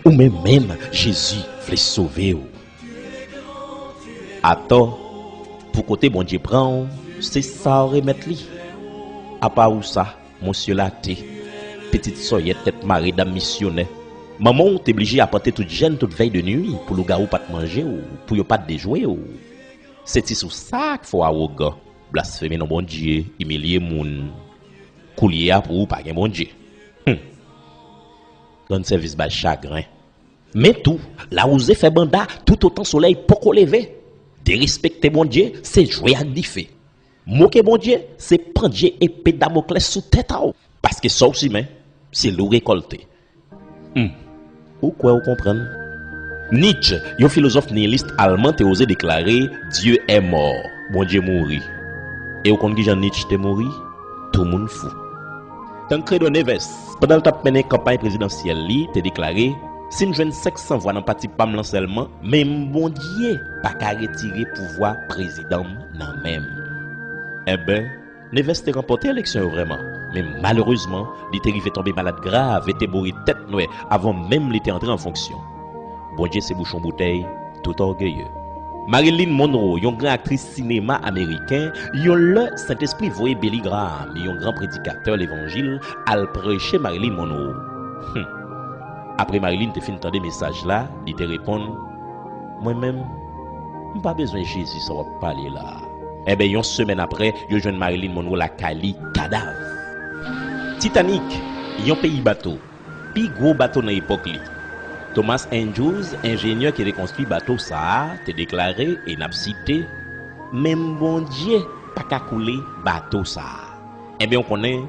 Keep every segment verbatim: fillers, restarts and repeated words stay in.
Ou menm menm, Jezi vle sove w. Atò, pou kote Bondye pran w, se sa w remèt li. Apa ou sa, monsye late, pitit sòyèt tèt mare dam misyonè. Manman w te blije apante tout jèn tout vèy de nwi pou lougawou pa t manje w, pou yo pa t dejwe w. Se ti sou sa k fè w awogan, blasfeme non Bondye, imilye moun. Koulye a pou ou pa gen Bondye. Hum. Rann sèvis bay chagren. Men tou, lawouze fè banda toutotan solèy poko leve. Derespekte Bondye, se jwe ak dife. Moke Bondye, se pandye epe Damoklès sou tèt a w. Paske sa w simen, se li w rekòlte. Hmm. Ou kwè w konprann? Nietzsche, yon filozòf niyilis alman, te oze deklare, Dieu est mort. Bondye mouri. E w konn kijan Nietzsche te mouri? Tou moun fou. Tancredo Neves, pandan l t ap mennen kanpay prezidansyèl li, te deklare, si m jwenn senk san vwa nan pati pa m lan sèlman, menm Bondye pa ka retire pouvwa prezidan m nan men m. Enben, Neves te ranpòte eleksyon yo vrèman, men malerezman, li te rive tonbe malad grav e te mouri tèt nwè avan menm li te antre an fonksyon. Bondye se bouchon boutèy tout ògeye. Marilyn Monroe, yon gran aktris sinema ameriken, yon lè Sentespri voye Billy Graham, yon gran predikatè levanjil, al preche Marilyn Monroe. Hum. Apre Marilyn te fin tande mesaj la, li te reponn, mwen menm, m pa bezwen Jezi sa w ap pale la a. Enben, yon semèn apre, yo jwenn Marilyn Monroe lakay li, kadav. Titanic, yon peyi bato, pi gwo bato nan epòk li. Thomas Andrews, enjenyè ki te konstwi bato sa a, te deklare, e n ap site, menm Bondye pa ka koule bato sa a. Enben, w konnen,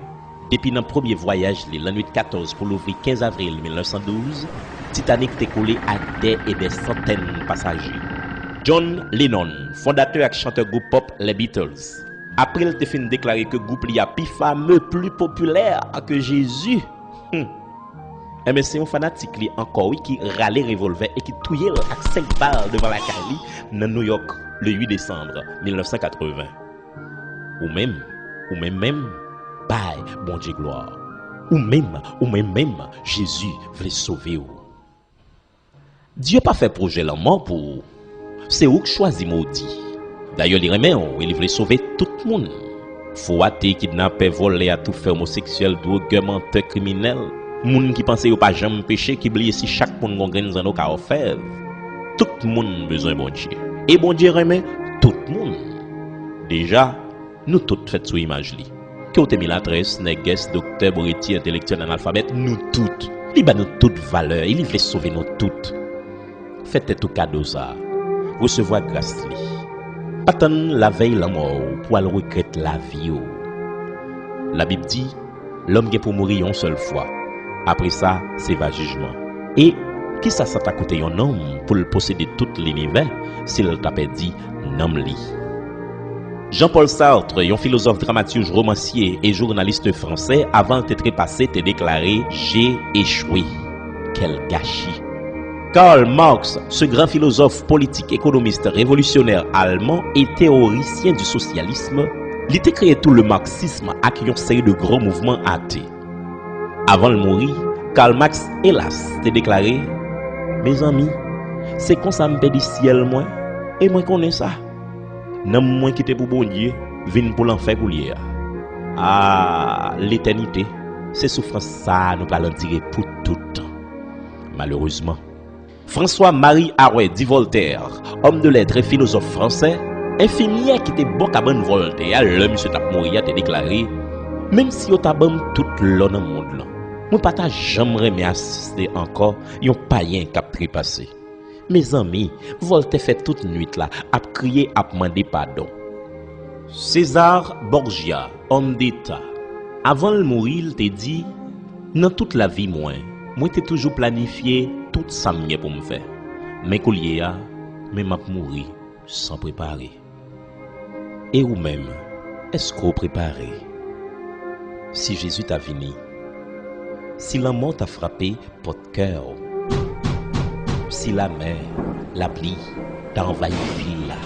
depi nan premye vwayaj li, lannwit katòz pou louvri kenz avril mil nèf san douz, Titanic te koule ak dè e dè santèn pasaje. John Lennon, fondatè ak chantè gwoup pòp Les Beatles, apre l te fin deklare ke gwoup li a pi fame, pli popilè ke Jezi, hmm, enben, se yon fanatik li ankò, wi, ki rale revòlvè e ki touye l ak senk bal devan lakay li nan New York, le uit desanm mil nèf san katreven. Ou menm, ou menm menm, bay Bondye glwa. Ou menm, ou menm menm, Jezi vle sove w. Dye pa fè pwojè lanmò pou ou. Se ou k chwazi modi. Dayè, li renmen w e li vle sove tout moun. Fou ate, kidnapè, vòlè, atoufè, omoseksyèl, dwogè, mantè, kriminèl, moun ki panse yo pa janm peche, ki bliye si chak moun gon grenn zanno ka òfèv. Tout moun bezwen Bondye. E Bondye renmen tout moun. Deja, nou tout fèt sou imaj li. Ke w te milatrès, nègès, doktè, boreti, entelektyèl, analfabèt, nou tout. Li ba nou tout valè e li vle sove nou tout. Fè tèt ou kado sa a. Resevwa gras li. Pa tann lavèy lanmò w pou w al regrèt lavi w. Labib di, lòm gen pou mouri yon sèl fwa. Apre sa, se va jijman. E kisa sa ta koute yon nonm pou l posede tout linivè si l ta pèdi nanm li? Jean-Paul Sartre, yon filozòf, dramatij, romansye e jounalis fransè, avan l te trepase, te deklare, j'ai échoué. Quel gâchis! Karl Marx, ce grand philosophe, politique, économiste, révolutionnaire allemand et théoricien du socialisme, li te kreye tou le marxisme ak yon seri de gwo mouvman ate. Avan l mouri, Karl Marx, elas, te deklare, mezanmi, se konsa m pèdi syèl mwen, e mwen konnen sa. Nanm mwen ki te pou Bondye vin pou lanfè koulye a. A, letènite, se soufrans sa a nou pral andire pou tout tan. Malerezman, François-Marie Arouet dit Voltaire, homme de lettres et philosophe français, enfimyè ki te bò kabann Vòltè a lè misye t ap mouri a, te deklare, menm si yo ta ban m tout lò nan mond lan, mwen pa ta janm renmen asiste ankò yon payen k ap trepase. Mezanmi, Vòltè fè tout nwit la ap kriye, ap mande padon. César Borgia, homme d'État, avan l mouri, l te di, nan tout lavi mwen, mwen te toujou planifye tout sa m gen pou m fè. Men koulye a, men m ap mouri san prepare. E ou menm, èske w prepare? Si Jezi ta vini, si lanmò ta frape pòt kè w, si lamè, lapli ta anvayi vil la,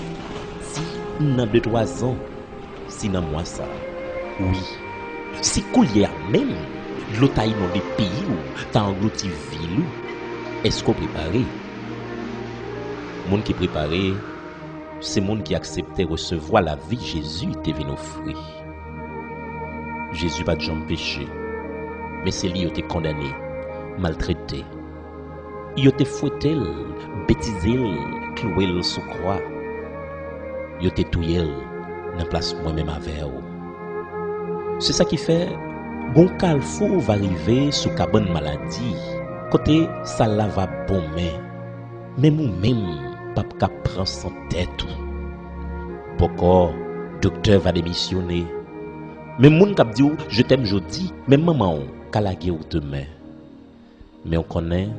si nan de twa zan, si nan mwa sa, wi, si koulye a menm, dlo ta inonde peyi w, ta anglouti vil ou, Èske w prepare? Moun ki prepare, se moun ki aksepte resevwa lavi Jezi te vin ofri. Jezi pa t janm peche, men se li yo te kondane, maltrete. Yo te fwete l, betize l, klouwe l sou kwa. Yo te touye l nan plas mwen menm avè w. Se sa ki fè, gon kalfou va rive sou kabann maladi, kote sal la va bonmen. Menm ou menm p ap ka pran san tèt ou. Bòkò, doktè va demisyone. Menm moun k ap di w je t'aime jodi, menm manman w ka lage w demen. Men w konnen,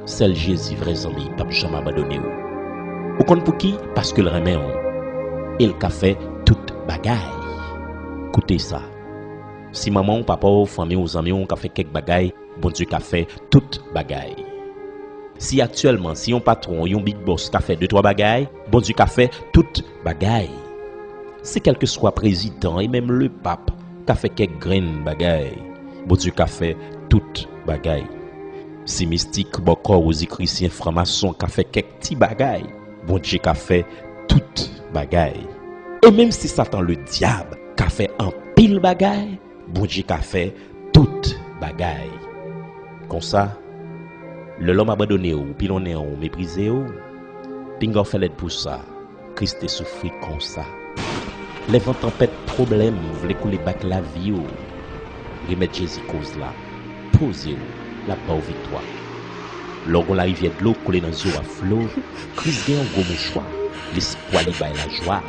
sèl Jezi vrè zanmi p ap janm abandone w. Ou konn pouki? Paske l renmen w. E l ka fè tout bagay. Koute sa. Si manman w, papa w, fanmi w, zanmi w ka fè kèk bagay, Bondye ka fè tout bagay. Si aktyèlman, si yon patwon, yon big boss ka fè de twa bagay, Bondye ka fè tout bagay. Si kèlkeswa prezidan e menm lepap ka fè kèk grenn bagay, Bondye ka fè tout bagay. Si mistik, bòkò, wozikrisyen, franmason ka fè kèk ti bagay, Bondye ka fè tout bagay. E menm si Satan Ledyab ka fè anpil bagay, Bondye ka fè tout bagay. Konsa, lè lòm abandone w, pilonnen w, meprize w, pinga w fè lèd pou sa. Kris te soufri konsa. Lè van tanpèt pwoblèm vle koule bak lavi w, remèt Jezi koz la. Poze w, l ap ba w viktwa. Lè w gon larivyè dlo koule nan zye w a flo, Kris gen yon gwo mouchwa. Lespwa li bay lajwa.